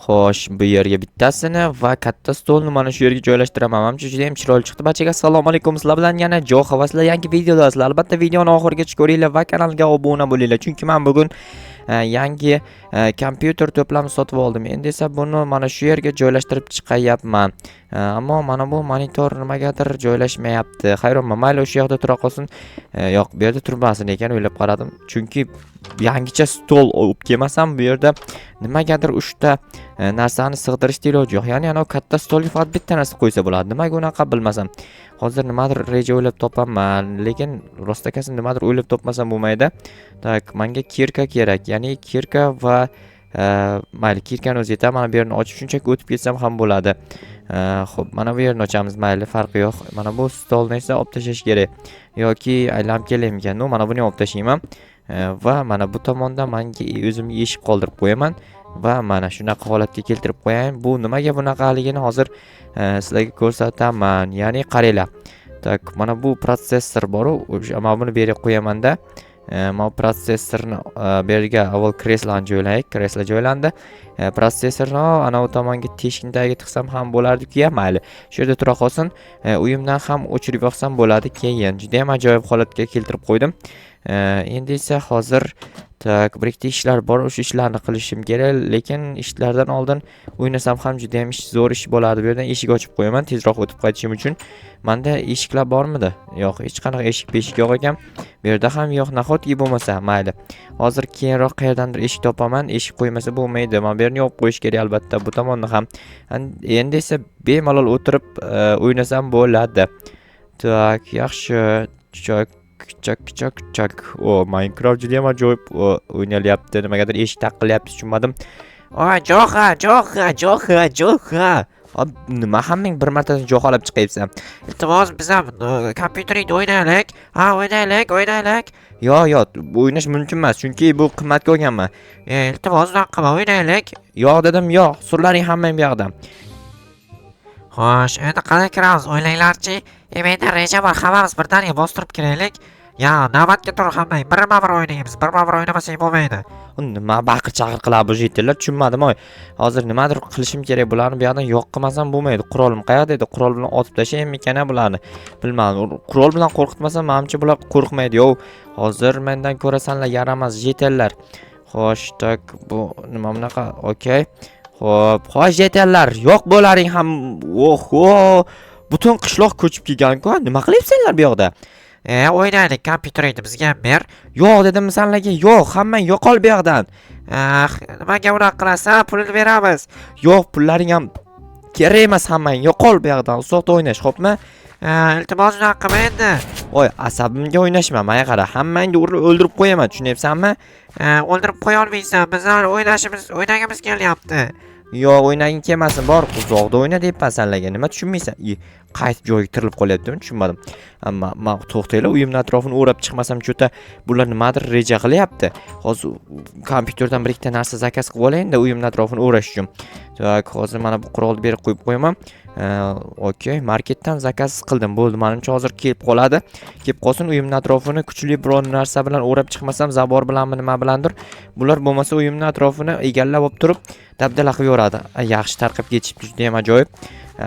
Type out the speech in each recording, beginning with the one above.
Xo'sh, bu yerga bittasini va katta stolni mana shu yerga joylashtiraman. Manimcha, juda ham chiroyli chiqdi. Barchaga assalomu alaykum. Sizlar bilan yana Jo'xa va sizlar yangi videodasizlar. Albatta videoni oxirigacha ko'ringlar va kanalga obuna bo'linglar. Chunki men bugun yangi kompyuter to'plami sotib oldim. Endi esa buni mana shu yerga joylashtirib chiqayapman. Ammo mana bu monitor nimagadir joylashmayapti. Hayronman. Mayli, o'sha yoqda tura qolsin. Yo'q, bu yerda turmasin ekan, o'ylab qaradim. Chunki yangicha stol olib kelmasam, bu yerda nimagadir uchta narsani sig'dirishda iloji yo'q. Ya'ni anavi katta stolga faqat bitta narsa qo'ysa bo'ladi. Nimaga unaqa, bilmasam. Hozir nimadir reja o'ylab topaman, lekin rostakasi nimadir o'ylab topmasam bo'lmaydi. Так, menga кирка kerak. Ya'ni кирка va mayli, кирка ni o'zi yetadi. Mana bu yerni ochib shunchaki o'tib ketsam ham bo'ladi. Xo'p, mana bu yerni ochamiz, mayli, farqi yo'q. Mana bu stolni esa olib tashlash kerak. Yoki aylanib kelaymikan? Ну, mana buni ham olib tashlayman. Va mana bu tomonda menga o'zimga eshik qoldirib qo'yaman va mana shunaqa holatga keltirib qo'yayin. Bu nimaga bunaqaligini hozir sizlarga ko'rsataman. Ya'ni qaranglar. Так, mana bu protsessor bor-u, o'sha mana buni bu yerga qo'yamanda. Mana bu protsessorni bu yerga avval kresloni joylaylik. Kreslo joylandi. Protsessorni ana u tomonga, teshikni tagiga tiqsam ham bo'lardi-ku, ya, mayli. Shu yerda tura qolsin. Uyimdan ham o'chirib yoqsam bo'ladi keyin. Juda ham ajoyib holatga keltirib qo'ydim. Endi esa hozir, так, bir ikkita ishlar bor, o'sha ishlarni qilishim kerak, lekin ishlardan oldin o'ynasam ham juda ham ish zo'r ish bo'ladi. Bu yerdan eshik ochib qo'yaman tezroq o'tib qaytishim uchun. Manda eshiklar bormidi? Yo'q, hech qanaqa eshik beshik yo'q ekan. Bu yerda ham yo'q, nahotki bo'lmasa, mayli. Hozir keyinroq qayerdandir eshik topaman. Eshik qo'ymasa bo'lmaydi. Mana bu yerni yopib qo'yish kerak albatta, bu tomonni ham. Endi esa bemalol o'tirib o'ynasam bo'ladi. Так, yaxshi. Chak chak chak chak. O, Minecraft juda ham ajoyib o'ynalyapti. Nimagadir eshik taqqilyapti, tushunmadim. Oy, Jo'xa, Jo'xa, Jo'xa, Jo'xa. Hop, nima hammang bir martadan jo'xalab chiqyapsan? Iltimos, biz ham kompyuteringda o'ynaylik. Ha, o'ynaylik, o'ynaylik. Yo'q, yo'q, o'ynash mumkin emas, chunki bu qimmatga olganman. Iltimos, unaqa qilma, o'ynaylik. Yo'q dedim, yo'q. Surlaring hammang bu yoqdan. Xo'sh, endi qalay kiramiz, o'ylanglarchi. Menda reja bor, hammamiz birdaniga bostirib kiraylik. Ya, navbatga tur hammang, birma-bir o'ynaymiz, birma-bir o'ynamasak bo'lmaydi. Nima baqir chaqir qiladi bu житель lar, tushunmadim oy. Hozir nimadir qilishim kerak, bularni bu yoqdan yo'q qilmasam bo'lmaydi. Qurolim qayerda edi? Qurol bilan otib tashlaymikan bularni? Bilmadim. Qurol bilan qo'rqitmasam, manimcha bular qo'rqmaydi. Yo'q, hozir mendan ko'rasanlar, yaramas житель lar. Xo'sh, так, bu nima bunaqa? Okey. Xo'p, xo'sh, житель lar, yo'q bo'laring ham. Oho! Butun qishloq ko'chib kelgan-ku. Nima qilyapsanlar bu yoqda? O'ynaylik, kompyuteringni bizga ham ber. Yo'q dedim sanlarga, yo'q, hammang yo'qol bu yoqdan. Ah, nimaga unaqa qilasan? Pulini beramiz. Yo'q, pullaring ham kerak emas, hammang yo'qol bu yoqdan. Uzoqda o'ynash, xo'pmi? Iltimos, unaqa qilma endi. Voy, asabimga o'ynashma, manga qara, hammangni urib o'ldirib qo'yaman, tushunyapsanmi? O'ldirib qo'ya olmaysan. Bizlar o'ynashimiz, o'ynagimiz kelyapti. Yo'q, o'ynaging kelmasin, bor, uzoqda o'yna deyapman sanlarga. Nima tushunmaysan? I, qaytib joyiga tirilib qolyaptimi? Tushunmadim. Amma man to'xtanglar, uyimni atrofini o'rab chiqmasam, что-то bular nimadir reja qilyapti. Hozir kompyuterdan bir ikkita narsa заказ qilib olayinda uyimni atrofini o'rash uchun. Так, hozir mana bu qurolni berib qo'yib qo'yaman. Okey, marketdan заказ qildim. Bo'ldi, manimcha hozir kelib qoladi. Kelib qolsin, uyimni atrofini kuchli biror narsa bilan o'rab chiqmasam, забор bilanmi, nima bilandir, bular bo'lmasa uyimni atrofini egallab olib turib, dabdala qilib yuboradi. Yaxshi tarqab ketishibdi, juda ham ajoyib.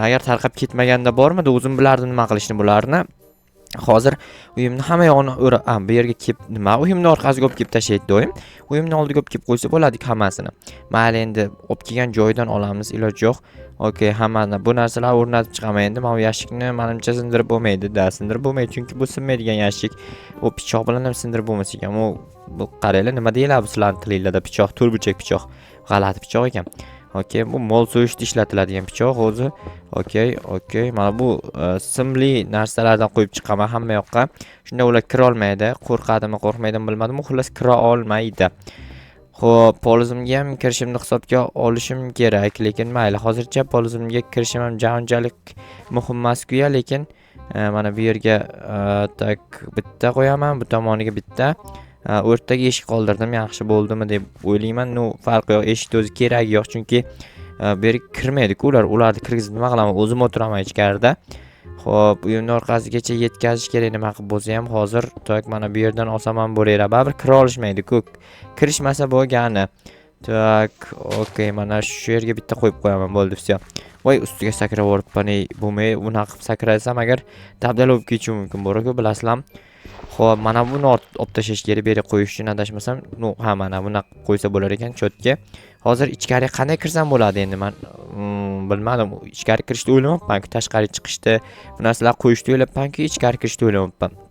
Agar tarqab ketmaganda bormidi, o'zim bilardim nima qilishni bularni. Hozir uyimni hamma yog'ini o'ra, a, bu yerga kelib, nima uyimni orqasiga olib kelib tashlaydi doim. Uyimni oldiga olib kelib qo'ysa bo'ladi hammasini. Mayli, endi olib kelgan joyidan olamiz, iloji yo'q. Okey, hammani bu narsalarni o'rnatib chiqaman endi. Mana bu yashikni manimcha sindirib bo'lmaydi, da, sindirib bo'lmaydi, chunki bu sinmaydigan yashik. U pichoq bilan ham sindirib bo'lmas ekan. U bu qaranglar, nima deyiladi bu sizlarning tilinglarda pichoq, to'rtburchak pichoq. G'alati pichoq ekan. Okey, bu mol so'yishda ishlatiladigan pichoq o'zi. Okey, mana bu simli narsalardan qo'yib chiqaman hamma yoqqa. Shunda ular kira olmaydi. Qo'rqadimi, qo'rqmaydimi, bilmadim. Xullas, kira olmaydi. Xo'p, polizimga ham kirishimni hisobga olishim kerak, lekin mayli, hozircha polizimga kirishim ham unchalik muhim emas-ku, lekin mana bu yerga так, bitta qo'yaman, bu tomoniga bitta. O'rtaga eshik qoldirdim, yaxshi bo'ldimi deb o'ylayman. Ну, farqi yo'q, eshikni o'zi keragi yo'q, chunki bu yerga kirmaydi-ku ular. Ularni kirgizib nima qilaman? O'zim o'tiraman ichkarida. Xo'p, uyimni orqasigacha yetkazish kerak nima qilib bo'lsa ham hozir. Так, mana bu yerdan olsam ham bo'laveradi. Baribir kira olishmaydi-ku. Kirishmasa bo'lgani. Так, okey, mana shu yerga bitta qo'yib qo'yaman, bo'ldi, всё. Voy, ustiga sakrab yuboribman, ey, bo'lmay, bunaqa qilib sakrasam agar dabdala bo'lib ketishi mumkin, bor-ku, bilasizlarmi? Xo'p, mana buni olib tashlash kerak, bu yerga qo'yish uchun adashmasam, ну, ha, mana bunaqa qilib qo'ysa bo'lar ekan, чётко. Hozir ichkari qanday kirsam bo'ladi endi men bilmadim. Ichkari kirishni o'ylamabman-ku, tashqari chiqishni, bu narsalarni qo'yishni o'ylabman-ku, ichkari kirishni o'ylamabman.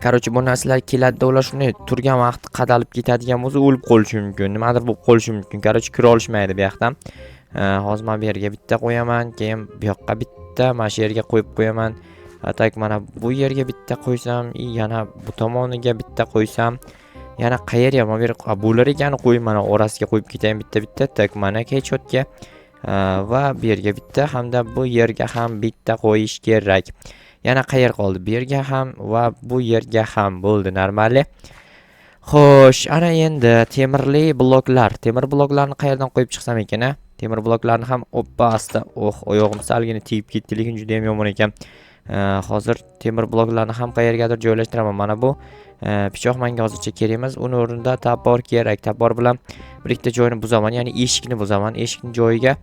Короче, bu narsalar keladida, ular shunday turgan vaqt qadalib ketadigan bo'lsa, o'lib qolishi mumkin, nimadir bo'lib qolishi mumkin. Короче, kira olishmaydi bu yoqdan. Hozir mana bu yerga bitta qo'yaman, keyin bu yoqqa bitta, mana shu yerga qo'yib qo'yaman. Так, mana bu yerga bitta qo'ysam, и yana bu tomoniga bitta qo'ysam, yana qayerga mana bu yerga bo'lar ekan, qo'yib mana orasiga qo'yib ketayin bitta-bitta. Так, mana чётко. Va bu yerga bitta hamda bu yerga ham bitta qo'yish kerak. Yana qayer qoldi? Bu yerga ham va bu yerga ham bo'ldi, нормально. Xo'sh, ana endi temirli bloklar. Temir bloklarni qayerdan qo'yib chiqsam ekan, a? Temir bloklarni ham oppa asta, oh, oyog'im salgina tegib ketdi, lekin juda ham yomon ekan. Hozir temir bloklarni ham qayergadir joylashtiraman. Mana bu pichoq menga hozircha kerak emas. Uni o'rnida топор kerak. Топор bilan bir ikkita joyini buzaman, ya'ni eshikni buzaman. Eshikning joyiga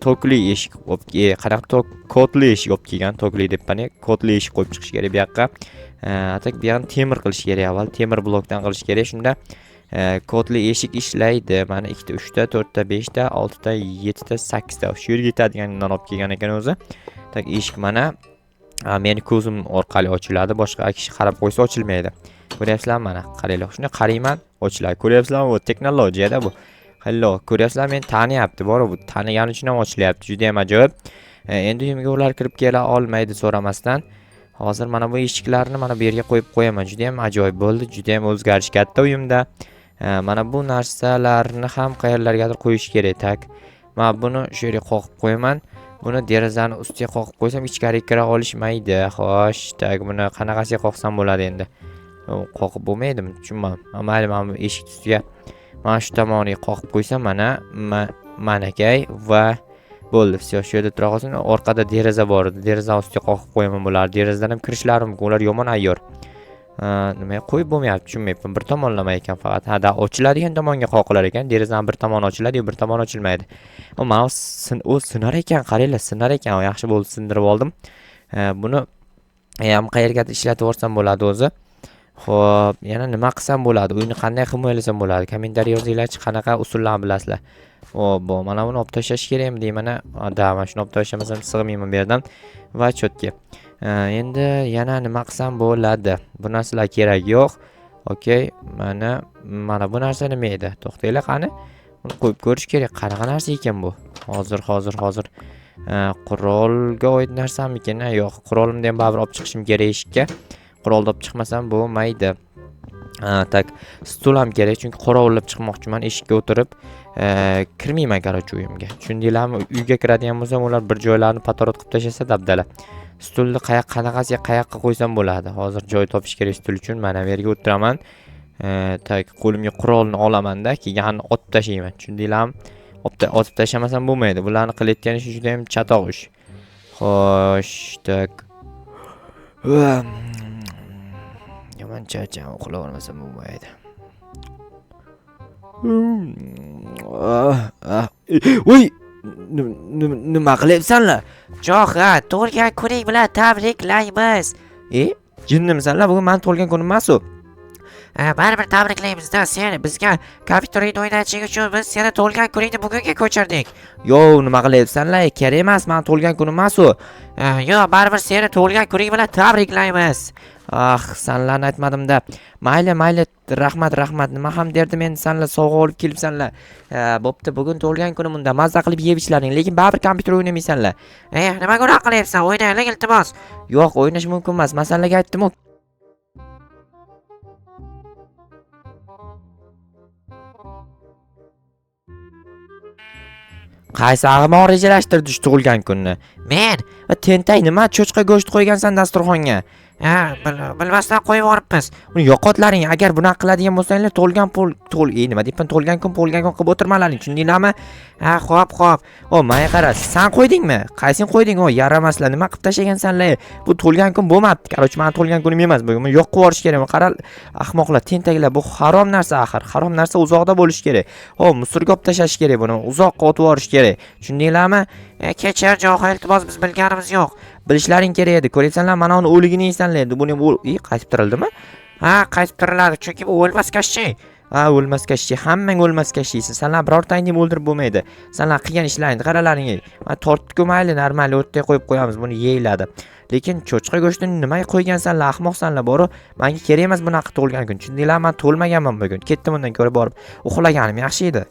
tokli eshik olib, qanaqa tok, kodli eshik olib kelgan, tokli debman, kodli eshik qo'yib chiqish kerak bu yoqqa. Так, bu yoqni temir qilish kerak avval, temir blokdan qilish kerak. Shunda kodli eshik ishlaydi. Mana ikkita, uchta, to'rtta, beshta, oltita, yettita, sakkizta. Shu yerga yetadiganidan olib kelgan ekan o'zi. Так, eshik mana meni ko'zim orqali ochiladi, boshqa kishi qarab qo'ysa ochilmaydi. Ko'ryapsizlarmi mana, qaranglar. Shunday qarayman, ochiladi. Ko'ryapsizlarmi, bu texnologiyada bu. Hello, ko'ryapsizlar, meni taniyapti, bor bu. Tanigani uchun ham ochilyapti, juda ham ajoyib. Endi uyimga ular kirib kela olmaydi so'ramasdan. Hozir mana bu eshiklarni mana bu yerga qo'yib qo'yaman. Juda ham ajoyib bo'ldi, juda ham o'zgarish katta uyimda. Mana bu narsalarni ham qayerlargadir qo'yish kerak. Так. Mana buni shu yerga qoqib qo'yaman. Buni derazani ustiga qoqib qo'ysam ichkariga kira olishmaydi. Xo'sh, так, buni qanaqasiga qoqsam bo'ladi endi? Qoqib bo'lmaydimi? Tushunmadim. Mayli, mana bu eshik ustiga mana shu tomoniga qoqib qo'ysam, mana manakay va bo'ldi. Всё, shu yerda tura qolsin. Orqada deraza bor edi. Deraza ustiga qoqib qo'yaman bularni. Derazadan ham kirishlari mumkin. Ular yomon ayyor. Nimaga qo'yib bo'lmayapti, tushunmayapman. Bir tomonlama ekan faqat. Ha, da ochiladigan tomonga qoqilar ekan. Derazaning bir tomoni ochiladi, bir tomoni ochilmaydi. O, mana u sinar ekan, qaranglar, sinar ekan. Yaxshi bo'ldi, sindirib oldim. Buni ham qayergadir ishlatib yuborsam bo'ladi o'zi. Xo'p, yana nima qilsam bo'ladi? Uyni qanday himoyalasam bo'ladi? Kommentariy yozinglarchi, qanaqa usullarni bilasizlar. Xo'p, bu mana buni olib tashlash kerakmi deyman. Da, mana shuni olib tashlamasam sig'mayman bu yerdan. Va чётко. Endi yana nima qilsam bo'ladi? Bu narsalar kerak yo'q. Okey, mana bu narsa nima edi? To'xtanglar, qani? Buni qo'yib ko'rish kerak. Qanaqa narsa ekan bu? Hozir, hozir, hozir. Qurolga oid narsamikin? Yo'q, qurolimni ham baribir olib chiqishim kerak eshikka. Qurolni olib chiqmasam bo'lmaydi. Так, stul ham kerak, chunki qorovulab chiqmoqchiman eshikka o'tirib. Kirmayman, короче, uyimga. Tushundinglarmi? Uyga kiradigan bo'lsam, ular bir joylarni patorot qilib tashlasa dabdala. Stulni qanaqasiga qayoqqa qo'ysam bo'ladi? Hozir joy topish kerak stul uchun. Mana bu yerga o'tiraman. Так, qo'limga qurolni olamanda, keyin otib tashlayman. Tushundinglarmi? Otib tashlamasam bo'lmaydi. Bularni qilayotgan ishi juda ham chatoq ish. Xo'sh, так. Yomon charcham, uxlab olmasam bo'lmaydi. Voy, nima qilyapsanlar? Jo'xa, tug'ilgan kuning bilan tabriklaymiz. E, jinnimisanlar? Bugun meni tug'ilgan kunim emas u. Baribir tabriklaymiz-da, seni bizga kompyuter o'yini o'ynatishing uchun biz seni tug'ilgan kuningni bugunga ko'chirdik. Yo, nima qilyapsanlar? Kerak emas, meni tug'ilgan kunim emas u. Yo'q, baribir seni tug'ilgan kuning bilan tabriklaymiz. Ah, sanlarni aytmadim-da. Mayli, mayli, rahmat, rahmat. Nima ham derdim endi, sanlar sovg'a olib kelibsanlar. Bo'pti, bugun tug'ilgan kunim, unda mazza qilib yeb ichlaring, lekin baribir kompyuter o'ynamaysanlar. Nima gunoh qilyapsan? O'ynaylik, iltimos. Yo'q, o'ynash mumkin emas. Men sanlarga aytdim-ku. Qaysi ag'mon rejalashtirdi shu tug'ilgan kunni? Men. Va tentak nima cho'chqa go'sht qo'ygansan dasturxonga? Ha, bilmasdan qo'yib yuboribmiz. Uni yo'qotlaring. Agar bunaqa qiladigan bo'lsanglar, to'lgan pul to'l, nima deyapman, to'lgan kun bo'lgan kun qilib o'tirmalaring, tushundinglarmi? Ha, xo'p, xo'p. O, manga qara, san qo'ydingmi? Qaysini qo'yding? O, yaramaslar, nima qilib tashlagansanlar? Bu to'lgan kun bo'lmabdi. Короче, mani to'lgan kunim emas bugun. Buni yo'q qilib yuborish kerak. Qara, ahmoqlar, tentaklar, bu harom narsa axir. Harom narsa uzoqda bo'lishi kerak. O, мусор ga olib tashlash kerak buni. Uzoqqa otib yuborish kerak. Tushundinglarmi? Kechir, Jo'xa, iltimos, biz bilganimiz yo'q. Bilishlaring kerak edi. Ko'ryapsanlar, mana uni o'ligini yeysanlar endi. Buni bu qaytib tirildimi? Ha, qaytib tiriladi, chunki bu o'lmas Kashchey. Ha, o'lmas Kashchi, hammang o'lmas Kashchiysan. Sanlar birortangni ham o'ldirib bo'lmaydi. Sanlar qilgan ishlaringni qaralaring. Mana tortdi-ku, mayli, normal o'rtaga qo'yib qo'yamiz, buni yeyiladi. Lekin cho'chqa go'shtini nimaga qo'ygansanlar, ahmoqsanlar, boru. Menga kerak emas bunaqa tug'ilgan kun. Tushundinglarmi? Men to'lmaganman bugun. Ketdim undan ko'ra borib uxlaganim yaxshi edi.